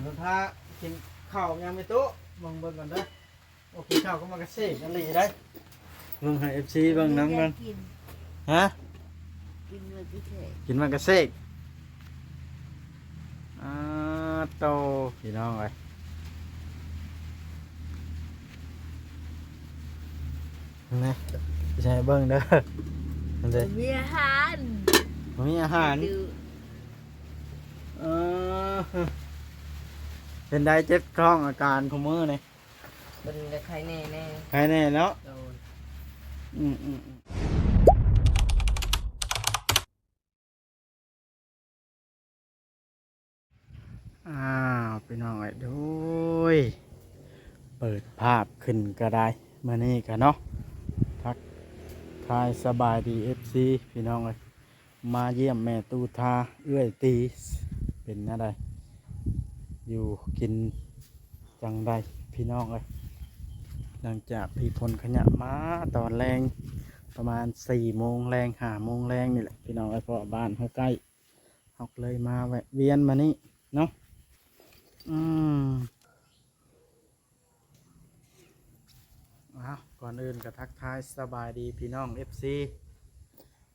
ເພິ່ນພາກິນເຂົ້າຍັງແມ່ຕູ້ ເບິ່ງ ເບິ່ງກ່ອນເດີ. ໂອ້ ກິນເຂົ້າກັບໝາກກະເສກອີ່ຫຼີເດ້. ເບິ່ງໃຫ້ເອັຟຊີເບິ່ງນຳກັນ. ກິນ ຮະ? ກິນໝາກກະເສກ ກິນໝາກກະເສກ. ອາໂຕ ພີ່ນ້ອງເອີຍ ນີ້ ຊິໃຫ້ເບິ່ງເດີ. ມັນຊິ ມີອາຫານ ມີອາຫານ. ເອີ ເປັນໃດເຈັບທ້ອງ ອາການຂອງມື້ນີ້? ເປັນໄດ້ໄຂ້ແນ່ແນ່ ໄຂ້ແນ່ເນາະ. ໂດຍ ອືມໆໆ. ອ້າວ ພີ່ນ້ອງເອີຍ ໂດຍ ເປີດພາບຂຶ້ນກໍໄດ້ ມື້ນີ້ກໍເນາະ ທັກທາຍສະບາຍດີ ເອັຟຊີ ພີ່ນ້ອງເອີຍ. ມາຢ້ຽມແມ່ຕູ້ທາເອື້ອຍຕີ ເປັນແນວໃດ ຢູ່ກິນຈັ່ງໃດ ພີ່ນ້ອງເອີຍ. ຫຼັງຈາກທີ່ຂົນຂະຫຍະມາຕອນແລງ ປະມານສີ່ໂມງແລງ ຫ້າໂມງແລງນີ້ແຫຼະ ພີ່ນ້ອງເອີຍ ເພາະວ່າບ້ານເຮົາໃກ້ ເຮົາກໍເລີຍມາແວະວຽນມານີ້ເນາະ. ອືມ ອ້າວ ກ່ອນອື່ນກໍທັກທາຍສະບາຍດີພີ່ນ້ອງ ເອັຟຊີ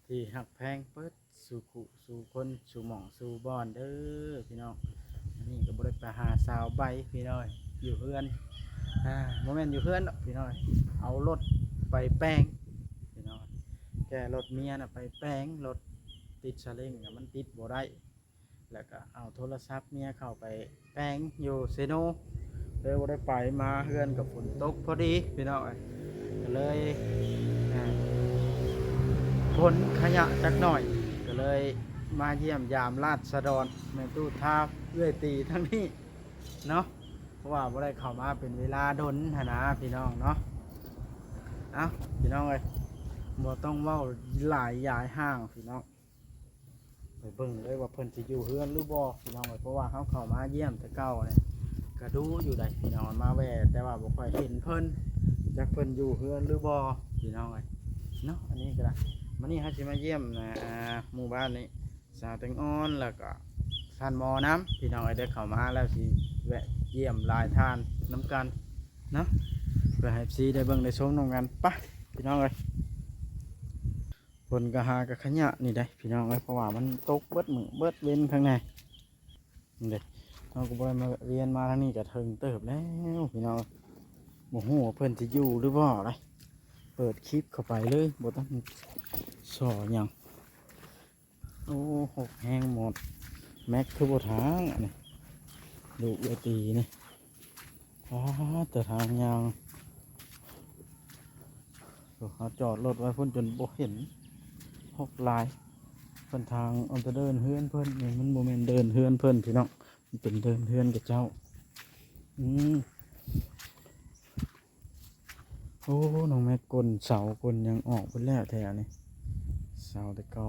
ທີ່ຮັກແພງເບິດສູ່ຄູ່ສູ່ຄົນ ສູ່ໝ່ອງສູ່ບ່ອນເດີພີ່ນ້ອງ. ອັນນີ້ກໍບໍ່ໄດ້ໄປຫາສາວໃບພີ່ນ້ອງ ຢູ່ເຮືອນ ອາ ບໍ່ແມ່ນຢູ່ເຮືອນດອກພີ່ນ້ອງ ເອົາລົດໄປແປງພີ່ນ້ອງ ແກ່ລົດເມຍນະໄປແປງ ລົດຕິດສະເລັງນະມັນຕິດບໍ່ໄດ້. ແລ້ວກໍເອົາໂທລະສັບເມຍເຂົ້າໄປແປງຢູ່ເຊໂນ ເລີຍບໍ່ໄດ້ໄປ ມາເຮືອນກໍຝົນຕົກພໍດີພີ່ນ້ອງເອີຍ ກໍເລີຍ ອາ ຂົນຂະຫຍະຈັກໜ້ອຍ ກໍເລີຍມາຢ້ຽມຢາມລາດສະດອນ ແມ່ຕູ້ທາເອື້ອຍຕີທາງນີ້ເນາະ ເພາະວ່າບໍ່ໄດ້ເຂົ້າມາເປັນເວລາດົນຫັ້ນນະພີ່ນ້ອງເນາະ. ເອົ້າ ພີ່ນ້ອງເອີຍ ບໍ່ຕ້ອງເວົ້າຫຼາຍຢາຍຫ່າງພີ່ນ້ອງ ໄປເບິ່ງເລີຍວ່າເພິ່ນຊິຢູ່ເຮືອນຫຼືບໍ່ພີ່ນ້ອງເອີຍ ເພາະວ່າເຮົາເຂົ້າມາຢ້ຽມແຕ່ເກົ່ານີ້ ກະດູຢູ່ໃດ໋ພີ່ນ້ອງ ມາແວ່ ແຕ່ວ່າບໍ່ຄ່ອຍເຫັນເພິ່ນ ຈັກເພິ່ນຢູ່ເຮືອນຫຼືບໍ່ພີ່ນ້ອງເອີຍເນາະ. ອັນນີ້ກໍໄດ້ ມື້ນີ້ເຮົາຊິມາຢ້ຽມ ອາ ໝູ່ບ້ານນີ້ ສາວແຕງອ່ອນ ແລ້ວກໍທ່ານໝໍນຳ ພີ່ນ້ອງເອີຍ ໄດ້ເຂົ້າມາແລ້ວ ຊິແວະຢ້ຽມຫຼາຍທ່ານນຳກັນເນາະ ເພື່ອໃຫ້ເອັຟຊີໄດ້ເບິ່ງໄດ້ຊົມນຳກັນ ໄປພີ່ນ້ອງເອີຍ. ຝົນກໍຫາກໍຂະຫຍະນີ້ໄດ໋ພີ່ນ້ອງເອີຍ ເພາະວ່າມັນຕົກເບິດມື້ເບິດເວັນຂ້າງໃນນີ້ເດ້. ເຮົາກໍບໍ່ໄດ້ມາແວະວຽນມາທາງນີ້ກໍເຖິງເຕີບແລ້ວພີ່ນ້ອງ ບໍ່ຮູ້ວ່າເພິ່ນຊິຢູ່ຫຼືບໍ່ໄດ໋ ເປີດຄລິບເຂົ້າໄປເລີຍ ບໍ່ຕ້ອງສໍ່ຫຍັງ. ໂອ້ ຫົກແຮງໝົດ ແມັກຄືບໍ່ທາງອັນນີ້ ລູກເອື້ອຍຕີນີ້. ອ້າ ແຕ່ທາງຍ່າງ ໂອ້ ເຮົາຈອດລົດໄວ້ພຸ້ນຈົນບໍ່ເຫັນ ຫົກຫຼາຍ. ເພິ່ນທາງອອນແຕ່ເດີ່ນເຮືອນເພິ່ນນີ້ ມັນບໍ່ແມ່ນເດີ່ນເຮືອນເພິ່ນພີ່ນ້ອງ ມັນເປັນເດີ່ນເຮືອນຂະເຈົ້າ. ອືມ ໂອ້ ນ້ອງແມັກ ກົ້ນເສົາກົ້ນຫຍັງອອກເບິດແລ້ວແຖວນີ້ ເສົາແຕ່ເກົ່າ.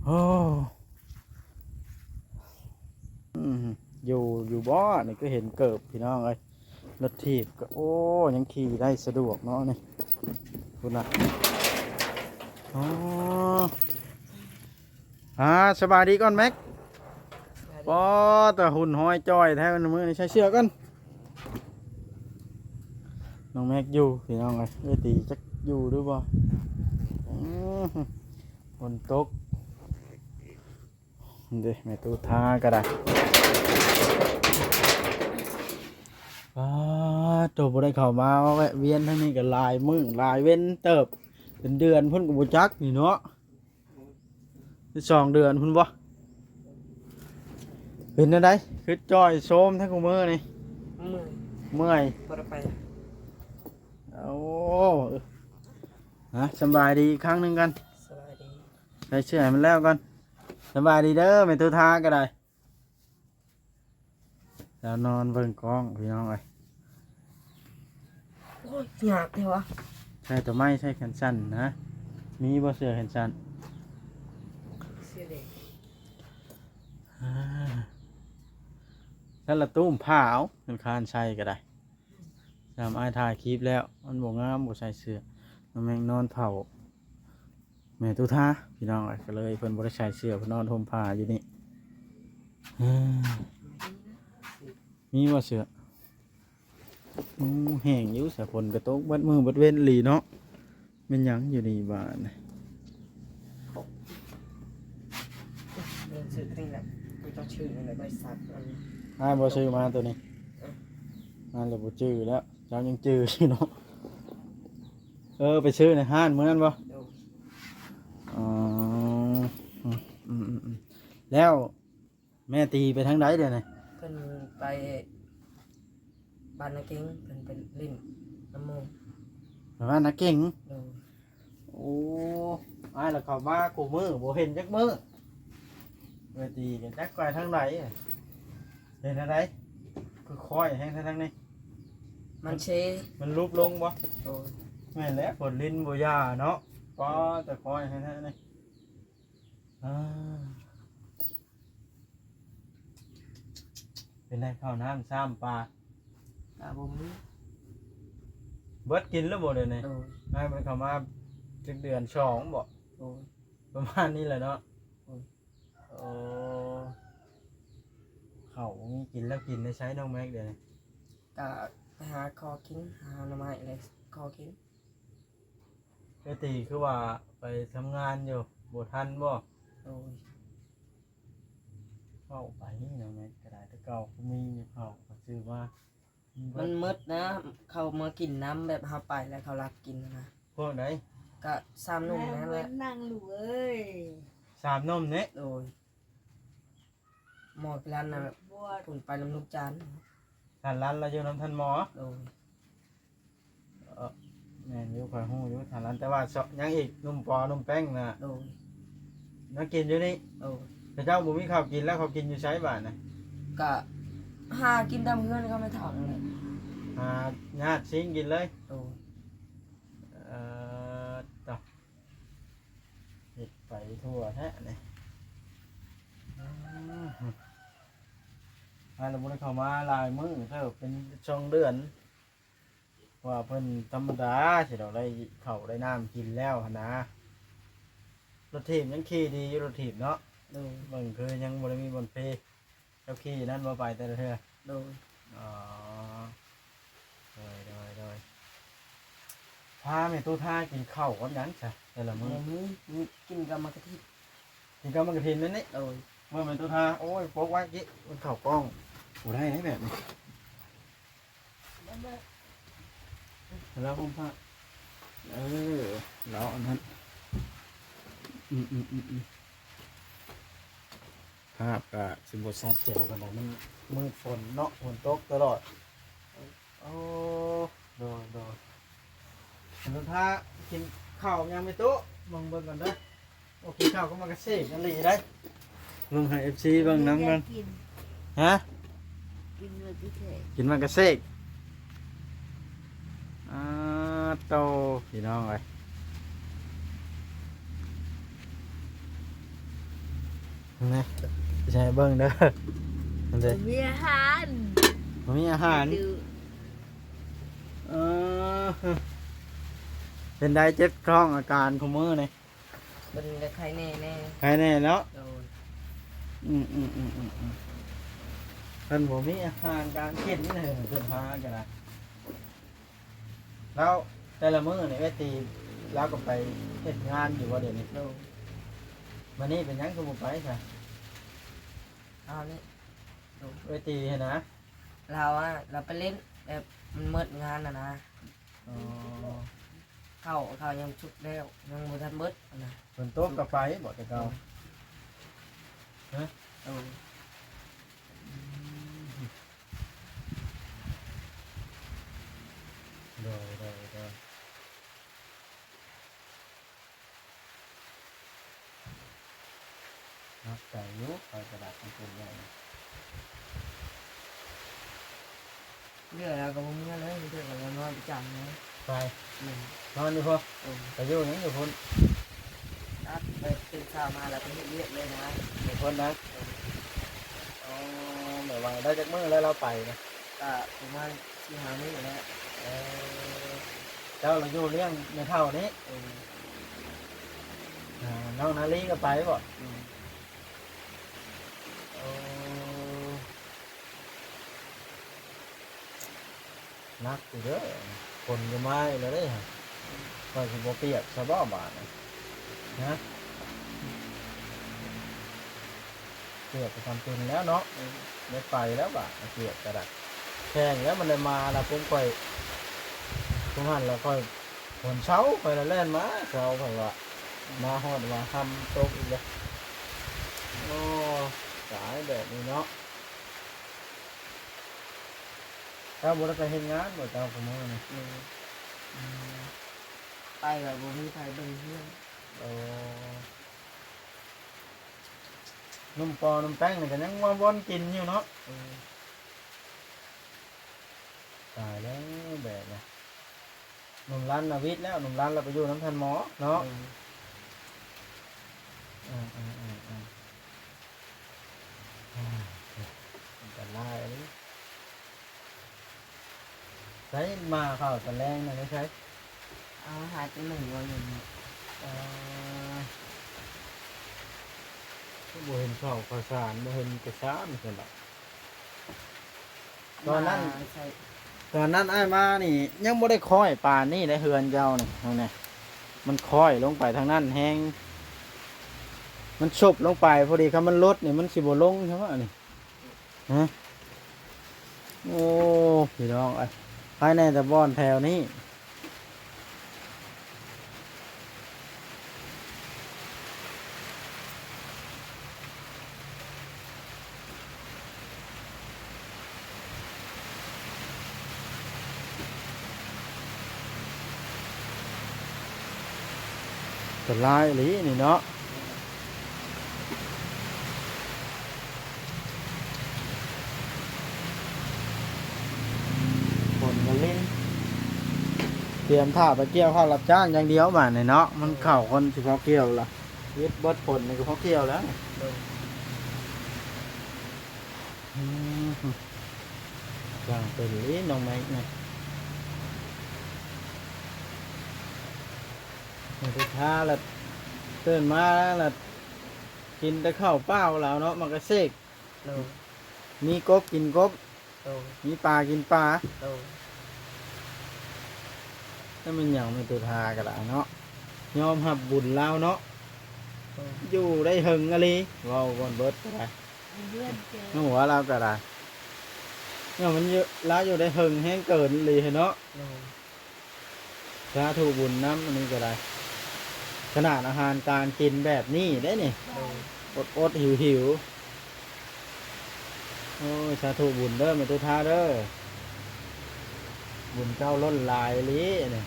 ໂອ້ ອືມ ຢູ່ ຢູ່ບໍ່ ນີ້ຄືເຫັນເກີບພີ່ນ້ອງເອີຍ. ລົດຖີບກໍ ໂອ້ ຍັງຂີ່ໄດ້ສະດວກເນາະນີ້ ພຸ້ນນະ. ອໍ ອ່າ ສະບາຍດີກ່ອນແມັກ. ສະບາຍດີ. ປໍ ແຕ່ຫຸ່ນຫ້ອຍຈ່ອຍແທ້ມື້ນີ້ ໃສ່ເສື້ອກ່ອນ. ນ້ອງແມັກຢູ່ພີ່ນ້ອງເອີຍ ເອື້ອຍຕີຈັກຢູ່ຫຼືບໍ່. ອືມ ຝົນຕົກເດ້ ແມ່ຕູ້ທາກໍໄດ້. ປາດໂຕ ບໍ່ໄດ້ເຂົ້າມາແວະວຽນທາງນີ້ກໍຫຼາຍມື້ຫຼາຍເວັນເຕີບ ເປັນເດືອນພຸ້ນກໍບໍ່ຈັກນີ້ເນາະ. ສອງເດືອນພຸ້ນບໍ່? ເປັນແນວໃດ ຄືຈ່ອຍໂຊມແທ້ຄູ່ມື້ນີ້? ເມື່ອຍ ເມື່ອຍ ບໍ່ໄດ້ໄປ. ໂອ້ ຮະ ສະບາຍດີອີກຄັ້ງໜຶ່ງກ່ອນ. ສະບາຍດີ. ໃສ່ເສື້ອໃຫ້ມັນແລ້ວກ່ອນ. ສະບາຍດີເດີ ແມ່ຕູ້ທາກໍໄດ້. ແລ້ວນອນເບິ່ງກ້ອງພີ່ນ້ອງເອີຍ. ໂອ້ຍ ຍາກແທ້ວະ. ໃສ່ຕົວໃໝ່ ໃສ່ແຂນສັ້ນນະ. ມີບໍ່ເສື້ອແຂນສັ້ນ? ເສື້ອແດງ. ອ່າ ຊັ້ນລະຕຸ້ມຜ້າເອົາ ຄັນຄ້ານໃສ່ກໍໄດ້. ຍາມອ້າຍຖ່າຍຄລິບແລ້ວ ມັນບໍ່ງາມ ບໍ່ໃສ່ເສື້ອ. ນ້ອງແມັກນອນເຝົ້າ ແມ່ຕູ້ທາພີ່ນ້ອງເອີຍ ກໍເລີຍເພິ່ນບໍ່ໄດ້ໃສ່ເສື້ອ ເພິ່ນນອນຫົ່ມຜ້າຢູ່ນີ້. ເອີ ມີບໍ່ເສື້ອ? ໂອ້ ແຫ້ງຢູ່ ສາຝົນກະຕົກເບິດມື້ເບິດເວັນອີ່ຫຼີເນາະ. ແມ່ນຫຍັງຢູ່ນີ້ບາດນີ້? ຊື້ຕົວນີ້ແຫຼະ ເຂົາເຈົ້າຊື້ໃນບໍລິສັດ ອັນ ອ້າຍບໍ່ຊື້ມາຕົວນີ້? ເອີ ອ້າຍລະບໍ່ຈື່ແລ້ວ ເຈົ້າຍັງຈື່ຢູ່ເນາະ. ເອີ ໄປຊື້ໃນຮ້ານມື້ນັ້ນບໍ່? ໂດຍ. ອໍ ອືມໆໆ ແລ້ວ ແມ່ຕີໄປທາງໃດດຽວນີ້? ເພິ່ນໄປບ້ານນາເກັງ ເພິ່ນໄປຫຼິ້ນນຳໝູ່. ໄປບ້ານນາເກັງ? ໂດຍ. ໂອ້ ອ້າຍລະເຂົ້າມາຄູ່ມື້ ບໍ່ເຫັນຈັກມື້. ແມ່ຕີກະຈັກໄປທາງໃດ ເຫັນອັນໃດ ຄືຄ້ອຍແຮງແທ້ທາງນີ້. ມັນເຊ ມັນຫຼຸບລົງບໍ່? ໂດຍ. ແມ່ນແຫຼະ ຝົນລິນບໍ່ຢ່າເນາະ. ປ້າ ແຕ່ຄ້ອຍແທ້ໆນີ້. ອ່າ ເປັນໄດ ເຂົ້ານ້ຳຊ້ຳປາ? ກະບໍ່ມີ. ເບິດກິນແລ້ວບໍ່ດຽວນີ້? ໂດຍ. ອ້າຍບໍ່ໄດ້ເຂົ້າມາຈັກເດືອນ ສອງບໍ່? ໂດຍ. ປະມານນີ້ແຫຼະເນາະ. ໂດຍ. ໂອ້ ເຂົ້າບໍ່ມີກິນແລ້ວ ກິນໄດ້ໃສນ້ອງແມັກດຽວນີ້? ກະໄປຫາຂໍກິນ ຫາໜໍ່ໄມ້ແລ້ວຂໍກິນ. ເອື້ອຍຕີຄືວ່າໄປທຳງານຢູ່ ບໍ່ທັນບໍ່? ໂດຍ. ເຂົ້າໄປນີ້ນະ ແມ່ນກະໄດ້ ແຕ່ເກົ່າກໍມີຢູ່ ເຂົ້າກໍຊື້ມາ. ມັນໝົດນະ ເຂົາມາກິນນຳ ແບບເຮົາໄປແລ້ວເຂົາລັກກິນນະ. ພວກໃດ? ກະສາມໜຸ່ມນັ້ນແຫຼະ. ນັ່ງລູກເອີຍ ສາມໜຸ່ມນີ້. ໂດຍ. ໝໍກິລັນນະ ເພິ່ນໄປນຳລູກຈານ. ທ່ານລັນລາວຢູ່ນຳທ່ານໝໍ? ໂດຍ. ເອີ ແມ່ນຢູ່ ຂ້ອຍຮູ້ຢູ່ທ່ານລັນ ແຕ່ວ່າ ຍັງອີກໜຸ່ມປໍໜຸ່ມແປ້ງນະ. ໂດຍ. ມາກິນຢູ່ນີ້. ໂດຍ. ເຂົາເຈົ້າບໍ່ມີເຂົ້າກິນແລ້ວ ເຂົາກິນຢູ່ໃສບາດນະ? ກະຫາກິນຕາມເຮືອນເຂົາແມ່ເຖົ້ານັ້ນແຫຼະ ຫາຍາດຊິງກິນເລີຍ. ໂດຍ. ເອີ ຕະ ເຮັດໄປທົ່ວແທ້ນີ້. ອືມ ອ້າຍລະບໍ່ໄດ້ເຂົ້າມາຫຼາຍມື້ເຕີບ ເປັນສອງເດືອນ ວ່າເພິ່ນທຳມະດາຊິດອກ ໄດ້ເຂົ້າໄດ້ນ້ຳກິນແລ້ວຫັ້ນນາ. ລົດຖີບຍັງຂີ່ດີຢູ່ ລົດຖີບເນາະ. ໂດຍ. ເບິ່ງຄືຍັງບໍ່ໄດ້ມີບ່ອນເພ. ເຈົ້າຂີ່ນັ້ນບໍ່ໄປແຕ່ລະເທື່ອ? ໂດຍ. ອໍ ໂດຍ ໂດຍ ໂດຍ. ພາແມ່ຕູ້ທ່າກິນເຂົ້າກັບຫຍັງຊະແຕ່ລະມື້? ບໍ່ມີ ກິນກັບໝາກກະທິນ. ກິນກັບໝາກກະທິນນັ້ນນີ້? ໂດຍ. ເມື່ອແມ່ຕູ້ທ່າ ໂອ້ຍ ປົກໄວ້ກິ ມັນເຂົ້າກ້ອງ ບໍ່ໄດ້ໃດແບບນີ້. ແລ້ວຫົ່ມຜ້າ ເອີ ແລ້ວອັນນັ້ນ ອືມໆໆໆ ພາບກະຊິບໍ່ຊັດແຈວປານໃດ ມັນມືດຝົນເນາະ ຝົນຕົກຕະຫຼອດ. ໂອ້ ໂດຍໆ ແມ່ຕູ້ທ່າກິນເຂົ້າຍັງແມ່ຕູ້? ເບິ່ງ ເບິ່ງກ່ອນເດີ. ໂອ້ ກິນເຂົ້າກັບໝາກກະເສກອີ່ຫຼີໃດ໋. ເບິ່ງໃຫ້ເອັຟຊີເບິ່ງນຳກັນ. ຮະ? ກິນໝາກກະເສກ ກິນໝາກກະເສກ. ອາໂຕ ພີ່ນ້ອງເອີຍ ນີ້ ຊິໃຫ້ເບິ່ງເດີ. ມັນເດ ບໍ່ມີອາຫານ ບໍ່ມີອາຫານ. ເອີ ເປັນໃດເຈັບທ້ອງ ອາການຂອງມື້ນີ້? ເພິ່ນກະໄຄແນ່ແນ່ ໄຄແນ່ເນາະ. ໂດຍ. ອືມໆໆໆໆ ເພິ່ນບໍ່ມີອາຫານການກິນເລີຍ ເພິ່ນຫາກະໄດ້. ແລ້ວແຕ່ລະມື້ນີ້ເອື້ອຍຕີລາວກໍໄປເຮັດງານຢູ່ບໍ່ດຽວນີ້? ໂດຍ. ມື້ນີ້ເປັນຫຍັງຄືບໍ່ໄປຊະ? ເອົານີ້ ໂດຍ ເອື້ອຍຕີຫັ້ນນະ. ລາວອະ ລາວໄປຫຼິ້ນ ແບບມັນໝົດງານຫັ້ນນະ. ອໍ ເຂົ້າ ເຂົ້າຍັງສຸກແລ້ວ ຍັງບໍ່ທັນເບິດຫັ້ນນະ. ຝົນຕົກກໍໄປບໍ່ແຕ່ເກົ່າ? ໂດຍ. ຮະ? ໂດຍ. ອືມ ໂດຍ ໂດຍ ໂດຍ. ໜັກໃຈຢູ່ ຂ້ອຍກະດາກມັນເປັນແນວນີ້. ເລື່ອຍລາວກະບໍ່ເມືອເລີຍ ເທື່ອກະນອນປະຈຳເລີຍ. ໄປ ແມ່ນ ນອນຢູ່ພຸ້ນ. ເອີ ໄປຢູ່ຫຍັງຢູ່ພຸ້ນ? ຕັດໄປຕື່ນເຊົ້າມາລະໄປເຮັດວຽກເລີຍນະ. ຢູ່ພຸ້ນນະ? ເອີ ອໍ ແບບວ່າໄດ້ຈັກມື້ແລ້ວລາວໄປນະ? ກະປະມານສີ່ຫ້າມື້ແລ້ວ. ເອີ ເຈົ້າລະຢູ່ລ້ຽງແມ່ເຖົ້ານີ້? ເອີ ອາ ນ້ອງນາລີກໍໄປບໍ່? ອືມ ໂອ້ ໜັກຢູ່ເດີ ຝົນກໍມາອີກແລ້ວເດ້ ຂ້ອຍຊິບໍ່ປຽກຊະບໍ່ບາດນີ້ ຮະ? ປຽກກໍຈຳເປັນແລ້ວເນາະ ອືມ ໄດ້ໄປແລ້ວບາດ ປຽກກໍໄດ້ ແຂງແລ້ວ ມັນໄດ້ມາລະ ປຸ້ມຂ້ອຍ ຊຸມຫັ້ນລະຂ້ອຍ ຝົນເຊົາ ຂ້ອຍລະແລ່ນມາເຊົາ ຂ້ອຍວ່າ ມາຮອດວ່າຄ່ຳຕົກອີກແລ້ວ ໂອ້ ຕາຍແບບນີ້ເນາະ. ເຈົ້າບໍ່ໄດ້ໄປເຮັດງານບໍ່ເຈົ້າ ຊຸມື້ນີ້? ແມ່ນ ອືມ ໄປກໍບໍ່ມີໃຜເບິ່ງເຮືອນ. ໂອ້ ໜຸ່ມປໍໜຸ່ມແປ້ງນີ້ກໍຍັງວ່າບ່ອນກິນຢູ່ເນາະ. ເອີ ຕາຍແລ້ວແບບນີ້ ໜຸ່ມລັນນະວິດແລ້ວ ໜຸ່ມລັນລະໄປຢູ່ນຳທ່ານໝໍເນາະ. ເອີ ເອີ ເອີ ເອີ ເອີ ອັນຕະລາຍເລີຍ. ໃສ ມາເຂົ້າຕອນແລງນະ ໄປໃສ? ເອົາຫາແຕ່ໜຶ່ງວ່າຢູ່ນີ້ ເອີ ຄືບໍ່ເຫັນເຂົ້າເຂົ້າສານ ບໍ່ເຫັນແຕ່ຊາມຊັ້ນດອກ. ຕອນນັ້ນ ມາໃສ່ ຕອນນັ້ນອ້າຍມານີ້ ຍັງບໍ່ໄດ້ຄ້ອຍປານນີ້ເດ້ ເຮືອນເຈົ້ານີ້ ເບິ່ງແດ່ ມັນຄ້ອຍລົງໄປທາງນັ້ນແຮງ ມັນຊຸບລົງໄປ ພໍດີຄັນມັນລົດນີ້ ມັນຊິບໍ່ລົງຊະຫວະນີ້. ຮະ ໂອ້ ພີ່ນ້ອງເອີຍ ພາຍໃນແຕ່ບ່ອນແຖວນີ້ ອັນຕະລາຍອີ່ຫຼີນີ້ເນາະ. ຝົນກໍລິນ ຕຽມຖ້າໄປກ່ຽວເຂົ້າຮັບຈ້າງຢ່າງດຽວບາດນີ້ເນາະ ມັນເຂົ້າຄົນຊິພໍກ່ຽວລະ ວິດເບິດຝົນນີ້ກໍພໍກ່ຽວແລ້ວ. ໂດຍ ອືມ ຊ່າງເປັນອີ່ຫຼີນ້ອງແມັກນີ້ ໄປທາລະ ຕື່ນມາລະ ກິນແຕ່ເຂົ້າເປົ່າລາວເນາະ ມັນກະເສກ. ໂດຍ ມີກົບກິນກົບ ໂດຍ ມີປາກິນປາ. ໂດຍ ແລ້ວແມ່ນຫຍັງແມ່ຕູ້ທາກໍໄດ້ເນາະ ຍອມຮັບບຸນລາວເນາະ. ໂດຍ ຢູ່ໄດ້ເຫິງອີ່ຫຼີ ເວົ້າບ່ອນເບິດກໍໄດ້ ເດືອນເກີນ ນ້ອງຫົວລາວກໍໄດ້ ຍ້ອນມັນຢູ່ ລາວຢູ່ໄດ້ເຫິງແຮງເກີນອີ່ຫຼີເນາະ. ໂດຍ ສາທຸບຸນນຳ ອັນນີ້ກໍໄດ້ ຂະໜາດອາຫານການກິນແບບນີ້ເດ້ນີ້ ໂດຍ ອົດໆຫິວໆ. ໂອ້ຍ ສາທຸບຸນເດີແມ່ຕູ້ທາເດີ ບຸນເຈົ້າລົ້ນຫຼາຍອີ່ຫຼີນີ້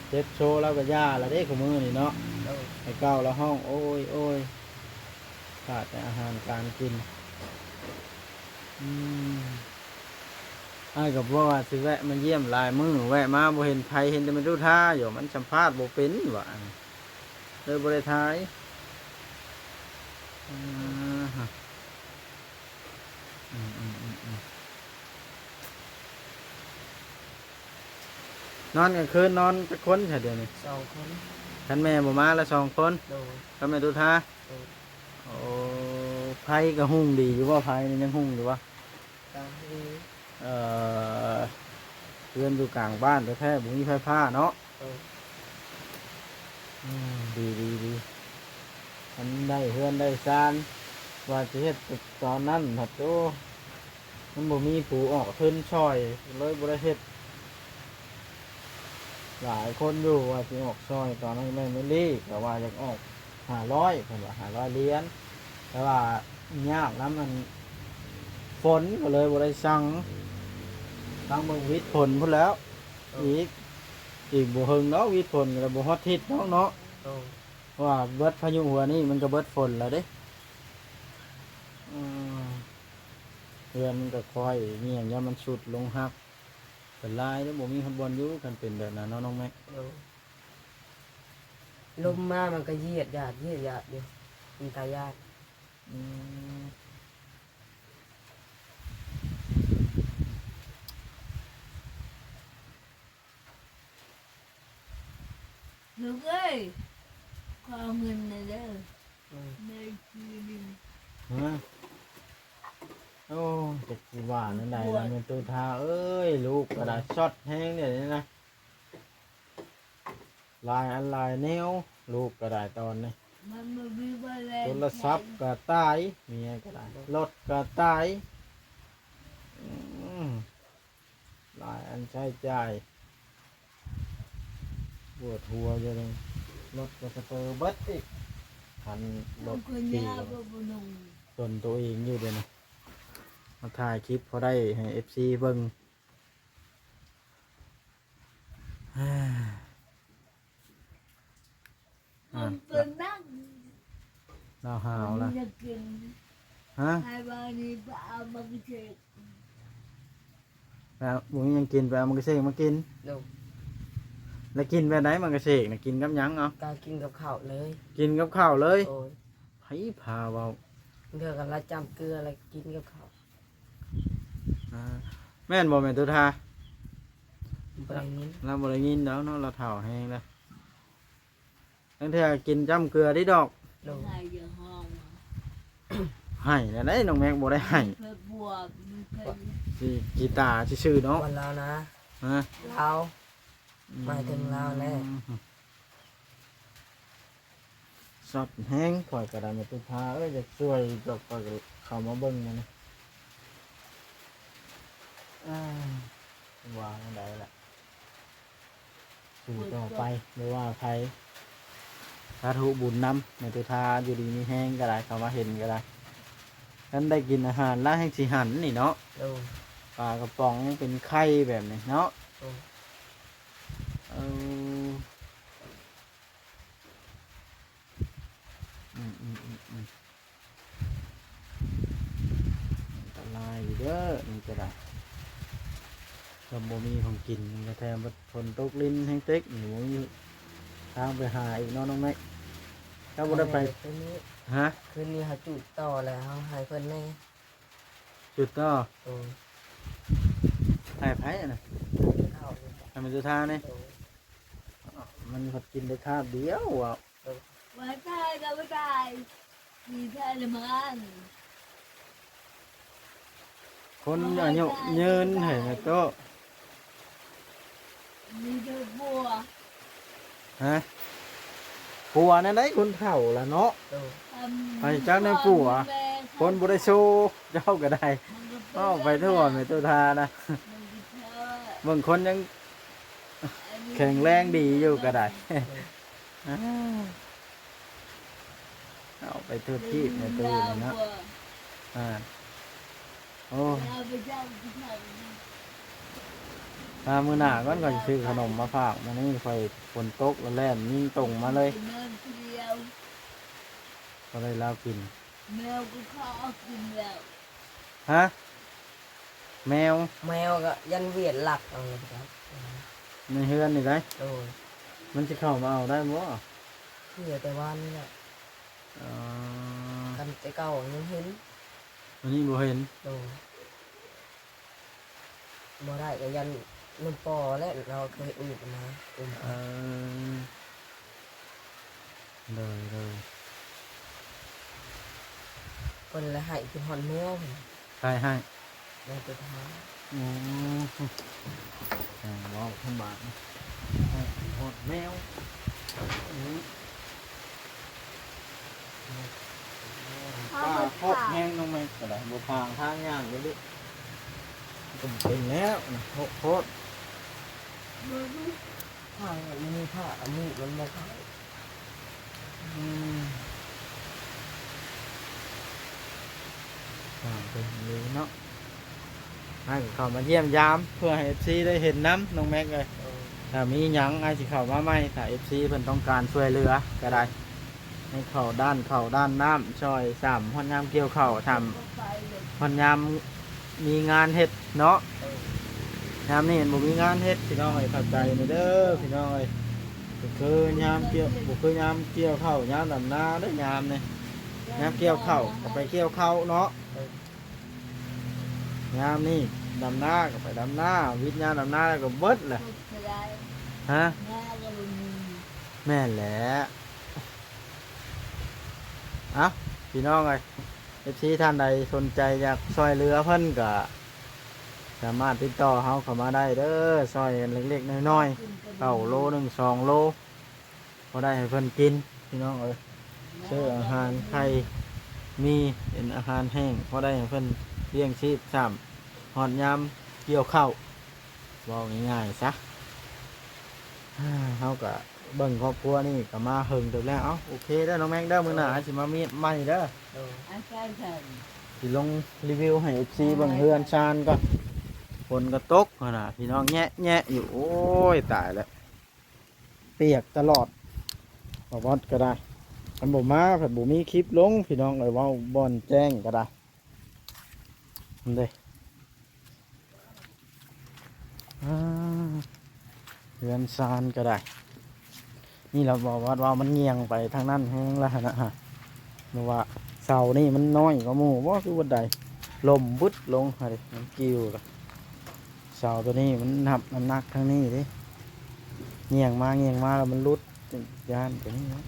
ເຈັບໂຊລາວກໍຢ່າລະເດ້ ຄູ່ມື້ນີ້ເນາະ. ໂດຍ ແຕ່ເກົ່າລາວຮ້ອງໂອ້ຍໂອ້ຍ ຂາດແຕ່ອາຫານການກິນ. ອືມ ອ້າຍກໍບໍ່ວ່າຊິແວະມາຢ້ຽມຫຼາຍມື້ ແວະມາບໍ່ເຫັນໃຜ ເຫັນແຕ່ແມ່ຕູ້ທາຢູ່ ມັນສຳພາດບໍ່ເປັນວ່າ ເລີຍບໍ່ໄດ້ຖ່າຍ. ອືມ ອືມ ນອນກາງຄືນນອນຈັກຄົນຊະດຽວນີ້? ສອງຄົນ ຄັນແມ່ບໍ່ມາລະສອງຄົນ. ໂດຍ ກັບແມ່ຕູ້ທາ. ໂດຍ ໂອ້ ໄຟກໍຮຸ່ງດີຢູ່ບໍ່? ໄຟນີ້ຍັງຮຸ່ງຢູ່ບໍ່? ກະມີ ເອີ ເຮືອນຢູ່ກາງບ້ານແທ້ໆ ບໍ່ມີໄຟຟ້າເນາະ. ເອີ ອືມ ດີໆໆ ອັນໄດ້ເຮືອນໄດ້ຊານ ວ່າຊິເຮັດຕອນນັ້ນພັດ ໂອ້ ມັນບໍ່ມີຜູ້ອອກທຶນຊ່ອຍ ເລີຍບໍ່ໄດ້ເຮັດ. ຫຼາຍຄົນຢູ່ວ່າຊິອອກຊ່ອຍ ຕອນນັ້ນແມ່ນແມ່ລີ້ກໍວ່າຢາກອອກຫ້າຮ້ອຍ ເພິ່ນວ່າຫ້າຮ້ອຍຫຼຽນ ແຕ່ວ່າຍາກນຳອັນຝົນ ກໍເລີຍບໍ່ໄດ້ສັ່ງ ຟັງເບິ່ງວິດຝົນພຸ້ນແລ້ວ. ເອີ ອີກ ອີກບໍ່ເຫິງດອກ ວິດຝົນກໍບໍ່ຮອດທິດດອກເນາະ. ເອີ ເພາະວ່າເບິດພາຍຸຫົວນີ້ມັນກໍເບິດຝົນແລ້ວເດ້. ອືມ ເຮືອນມັນກໍຄ່ອຍມີຫຍັງ ຍາມມັນຊຸດລົງຮັກ ເປັນຫຼາຍເດ້ ບໍ່ມີຮອດບ່ອນຢູ່ ຄັນເປັນແບບນັ້ນເນາະ ນ້ອງແມັກ. ໂດຍ ລົມມາມັນກໍຢຽດຢາດ ຢຽດຢາດຢູ່ ມັນຕາຢ້ານ. ອືມ ລູກເອີຍ ຂໍເງິນແດ່ເດີ. ອືມ ແມ່ກິນ ຮະ? ໂອ້ ຈັກຊິວ່າແນວໃດລະແມ່ຕູ້ທາເອີຍ ລູກກໍໄດ້ຊ໋ອດແຮງດຽວນີ້ນະ ຫຼາຍອັນຫຼາຍແນວ ລູກກໍໄດ້ຕອນນີ້ ມັນບໍ່ມີບໍ່ແລງ ໂທລະສັບກໍຕາຍ ເມຍກໍໄດ້ ລົດກໍຕາຍ ອືມ ຫຼາຍອັນໃຊ້ຈ່າຍ ປວດຫົວຢູ່ນີ້ ລົດກໍສະເຕີເບິດອີກ ຄັນລົດຂີ່ ຕົນໂຕເອງຢູ່ດຽວນີ້ ມາຖ່າຍຄລິບພໍໄດ້ໃຫ້ເອັຟຊີເບິ່ງ. ອ່າ ມັນເປັນໜັງ ລາວຫາວລະ ຢາກກິນ ຮະ ໃຫ້ວ່ານີ້ໄປເອົາໝາກກະເສກ ແລ້ວບໍ່ມີຫຍັງກິນ ໄປເອົາໝາກກະເສກມາກິນ ໂດຍ ແລ້ວກິນແບບໃດໝາກກະເສກນະ ກິນກັບຫຍັງເອົາ? ກໍກິນກັບເຂົ້າເລີຍ ກິນກັບເຂົ້າເລີຍ ໂດຍ ໃຜພາເວົ້າ ເທື່ອກໍລະຈ້ຳເກືອ ແລ້ວກິນກັບເຂົ້າ ອ່າ ແມ່ນບໍ່ແມ່ຕູ້ທາ? ບໍ່ໄດ້ຍິນ ລາວບໍ່ໄດ້ຍິນດອກເນາະ ລາວເຖົ້າແຮງແລ້ວ ລາງເທື່ອກິນຈ້ຳເກືອໄດ້ດອກ ໂດຍ ໄຫ້ແນວໃດ ນ້ອງແມັກບໍ່ໄດ້ໄຫ້ ຊິຂີ້ຕາຊື່ໆເນາະ ວ່າລາວນະ ຮະ ລາວ ໝາຍເຖິງລາວແຫຼະ ອືມ ຊັບແຮງ ຂ້ອຍກໍໄດ້ແມ່ຕູ້ທາເອີຍ ຢາກຊ່ວຍດອກ ຂ້ອຍກໍເຂົ້າມາເບິ່ງນະ ອ່າ ວ່າແນວໃດລະ ສູ້ຕໍ່ໄປ ບໍ່ວ່າໃຜ ສາທຸບຸນນຳ ແມ່ຕູ້ທາຢູ່ດີມີແຮງກໍໄດ້ ເຂົ້າມາເຫັນກໍໄດ້ ຄັນໄດ້ກິນອາຫານລະແຮ່ງຊິຫັນນີ້ເນາະ ໂດຍ ປາກະປ໋ອງຍັງເປັນໄຂ່ແບບນີ້ເນາະ ໂດຍ ເອີ ອືມໆໆໆ ອັນຕະລາຍຢູ່ເດີນີ້ກໍໄດ້ ກໍບໍ່ມີຂອງກິນ ແຖມຝົນຕົກລິນແຮງເຕັກນີ້ ບໍ່ມີທາງໄປຫາອີກເນາະ ນ້ອງແມັກ ເຈົ້າບໍ່ໄດ້ໄປ ຄືນນີ້ ຮະ ຄືນນີ້ເຮົາຈູດຕໍ່ແລ້ວ ເຮົາໃຫ້ເພິ່ນແດ່ ຈູດຕໍ່ ໂດຍ ໃຫ້ໃຜຫັ້ນນະ ເຂົາ ໃຫ້ແມ່ຕູ້ທານີ້ ໂດຍ ມັນພັດກິນໄດ້ຄາບດຽວ ເວົ້າ ເອີ ວ່າຕາຍກໍບໍ່ຕາຍ ມີແທ້ລະມັງ ຄົນອາຍຸຍືນໃຫ້ແມ່ໂຕ ມີແຕ່ຜົວ ຮະ ຜົວແນວໃດ ຄົນເຖົ້າລະເນາະ ໂດຍ ໃຜຈັກແນວຜົວ ຄົນບໍ່ໄດ້ໂຊ ເຈົ້າກໍໄດ້ ມັນກໍເປັນ ເວົ້າໄປທົ່ວ ແມ່ຕູ້ທານະ ມັນກໍເທີ້າ ເບິ່ງຄົນຍັງ ແຂງແຮງດີຢູ່ກໍໄດ້ ເອົາໄປທົ່ວທີບໃນຕູ້ນີ້ເນາະ ອ່າ ໂອ້ ຖ້າມື້ໜ້າກ່ອນ ຂ້ອຍຊິຊື້ຂະໜົມມາຝາກ ມື້ນີ້ຂ້ອຍຝົນຕົກແລ້ວແລ່ນຍິງຕົງມາເລີຍ ກໍໄດ້ລາວກິນ ແມວກໍເຂົາເອົາກິນແລ້ວ ຮະ ແມວ ແມວກໍຢ້ານຫວຽດລັກເອົາແລ້ວ ໃນເຮືອນນີ້ໄດ໋ ໂດຍ ມັນຊິເຂົ້າມາເອົາໄດ້ບໍ່? ເຫຼືອແຕ່ວານນີ້ແຫຼະ ອໍ ຄັນແຕ່ເກົ່າຍັງເຫັນ ອັນນີ້ບໍ່ເຫັນ ໂດຍ ບໍ່ໄດ້ກໍຢ້ານນ້ຳປໍແຫຼະ ລາວເຄີຍອຸມນະ ອຸມ ເອີ ໂດຍ ໂດຍ ເພິ່ນລະໃຫ້ຂຶ້ນຮອດແມວ ໃຜໃຫ້? ແມ່ນແຕ່ທາງ ອືມ ອ່າ ເວົ້າທຳບາດ ຮອດແມວ ອືມ ປ່າໂຄດແຮງ ນ້ອງໄມ້ກໍໄດ້ ບໍ່ພາງທາງຍ່າງຢູ່ເດ້ ເປັນແລ້ວນະ ໂຄດ ທາງມັນມີຜ້າ ອັນນີ້ມັນບໍ່ເຂົ້າ ອືມ ອ່າ ເປັນນີ້ເນາະ ໃຫ້ເຂົ້າມາຢ້ຽມຢາມ ເພື່ອໃຫ້ເອັຟຊີໄດ້ເຫັນນຳ ນ້ອງແມັກເອີຍ ເອີ ຖ້າມີຫຍັງອ້າຍຊິເຂົ້າມາໃໝ່ ຖ້າເອັຟຊີເພິ່ນຕ້ອງການຊ່ວຍເຫຼືອກໍໄດ້ ໃຫ້ເຂົ້າດ້ານເຂົ້າດ້ານນ້ຳຊ່ອຍ ສ່ຳຮອດຍາມກ່ຽວເຂົ້າ ສ່ຳຮອດຍາມມີງານເຮັດເນາະ ເອີ ຍາມນີ້ມັນບໍ່ມີງານເຮັດ ພີ່ນ້ອງເອີຍ ເຂົ້າໃຈແດ່ເດີ ພີ່ນ້ອງເອີຍ ບໍ່ຄືຍາມກ່ຽວ ບໍ່ຄືຍາມກ່ຽວເຂົ້າ ຍາມດຳນາເດ້ ຍາມນີ້ ຍາມກ່ຽວເຂົ້າກໍໄປກ່ຽວເຂົ້າເນາະ ເອີ ຍາມນີ້ດຳນາກໍໄປດຳນາ ວິດຍາມດຳນາແລ້ວກໍເບິດແຫຼະ ຮະ ແມ່ນແຫຼະ ເອົ້າ ພີ່ນ້ອງເອີຍ ເອັຟຊີທ່ານໃດສົນໃຈຢາກຊ່ອຍເຫຼືອເພິ່ນກໍສາມາດຕິດຕໍ່ເຮົາເຂົ້າມາໄດ້ເດີ້. ຊ່ອຍກັນເລັກໆນ້ອຍໆ ເຂົ້າໂລໜຶ່ງ ສອງໂລ ພໍໄດ້ໃຫ້ເພິ່ນກິນພີ່ນ້ອງເອີຍ. ຊື້ອາຫານໄຂ່ ມີເປັນອາຫານແຫ້ງ ພໍໄດ້ໃຫ້ເພິ່ນລ້ຽງຊີບຊ້ຳ ຮອດຍາມກ່ຽວເຂົ້າ ເວົ້າງ່າຍໆຊະ. ເຮົາກໍເບິ່ງຄອບຄົວນີ້ກໍມາເຖິງເຕີບແລ້ວ. ເອົ້າ ໂອເຄເດີ້ ນ້ອງແມັກເດີ້ ມື້ໜ້າ ໂດຍ ຊິມາມີໃໝ່ເດີ້. ໂດຍ ອັນໃຈເພິ່ນ ຊິລົງຣີວິວໃຫ້ເອັຟຊີເບິ່ງເຮືອນຊານກ່ອນ. ຝົນກໍຕົກຫັ້ນນະ ພີ່ນ້ອງ ແຍະໆຢູ່. ໂອ້ຍ ຕາຍແລ້ວ ປຽກຕະຫຼອດ ບ່າວບອດກໍໄດ້. ຄັນບໍ່ມາ ພັດບໍ່ມີຄລິບລົງ ພີ່ນ້ອງເອີຍ ເວົ້າບ່ອນແຈ້ງກໍໄດ້. ນັ້ນເດ້ ອ່າ ເຮືອນຊານກໍໄດ້. ນີ້ລະ ບ່າວບອດວ່າມັນຍ່ຽງໄປທາງນັ້ນແຮງລະຫັ້ນນະ ເພາະວ່າເສົານີ້ມັນນ້ອຍກວ່າໝູ່ບໍ່ ຄືບໍ່ໄດ້ ລົ້ມບຶດລົງຫັ້ນເດ້ ມັນກິວລະ. ເສົາໂຕນີ້ມັນຮັບນ້ຳໜັກທາງນີ້ເດ້ ຍ່ຽງມາຍ່ຽງມາແລ້ວມັນຫຼຸດ ຢ້ານໂຕນີ້ເນາະ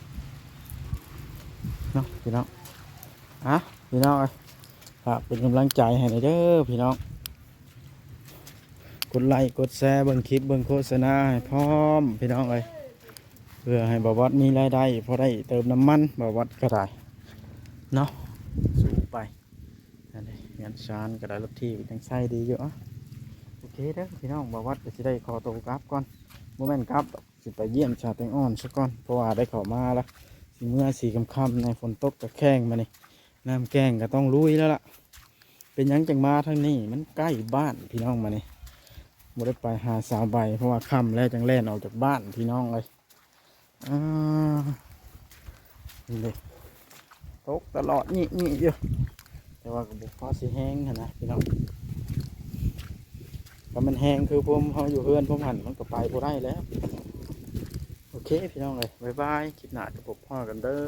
ເນາະ ພີ່ນ້ອງ. ອ່ະ ພີ່ນ້ອງເອີຍ ຝາກເປັນກຳລັງໃຈໃຫ້ແດ່ເດີ້ພີ່ນ້ອງ ກົດໄລ້ກົດແຊ ເບິ່ງຄລິບເບິ່ງໂຄສະນາໃຫ້ພ້ອມ ພີ່ນ້ອງເອີຍ ເພື່ອໃຫ້ບ່າວບອດມີລາຍໄດ້ ພໍໄດ້ເຕີມນ້ຳມັນບ່າວບອດກໍໄດ້ເນາະ ສູ້ໄປ. ອັນນີ້ເຮືອນຊານກໍໄດ້ ລົດຖີບຍັງໃຊ້ດີຢູ່. ເອົ້າ ໂອເຄເດີ້ພີ່ນ້ອງ ບ່າວບອດກໍຊິໄດ້ຂໍໂຕກັບກ່ອນ ບໍ່ແມ່ນກັບດອກ ຊິໄປຢ້ຽມສາວແຕງອ່ອນຊະກ່ອນ ເພາະວ່າໄດ້ເຂົ້າມາລະ ຊິເມືອສີ່ຄ່ຳໆ ໃນຝົນຕົກກະແຂ້ງ ມານີ້ ນ້ຳແກ້ງກໍຕ້ອງລຸຍແລ້ວລະ. ເປັນຫຍັງຈັ່ງມາທາງນີ້ ມັນໃກ້ບ້ານພີ່ນ້ອງ ມານີ້ ບໍ່ໄດ້ໄປຫາສາວໃບ ເພາະວ່າຄ່ຳແລ້ວຈັ່ງແລ່ນອອກຈາກບ້ານ ພີ່ນ້ອງເອີຍ. ອ່າ ນີ້ເດ້ ຕົກຕະຫຼອດນີ້ໆຢູ່ ແຕ່ວ່າກໍບໍ່ພໍຊິແຮງຫັ້ນນະພີ່ນ້ອງ. ຖ້າມັນແຮງຄືພວມເຮົາຢູ່ເຮືອນພວມຫັ້ນ ມັນກໍໄປບໍ່ໄດ້ແລ້ວ. ໂອເຄພີ່ນ້ອງເອີຍ ບາຍບາຍ ຄລິບໜ້າຈະພົບພໍ້ກັນເດີ້.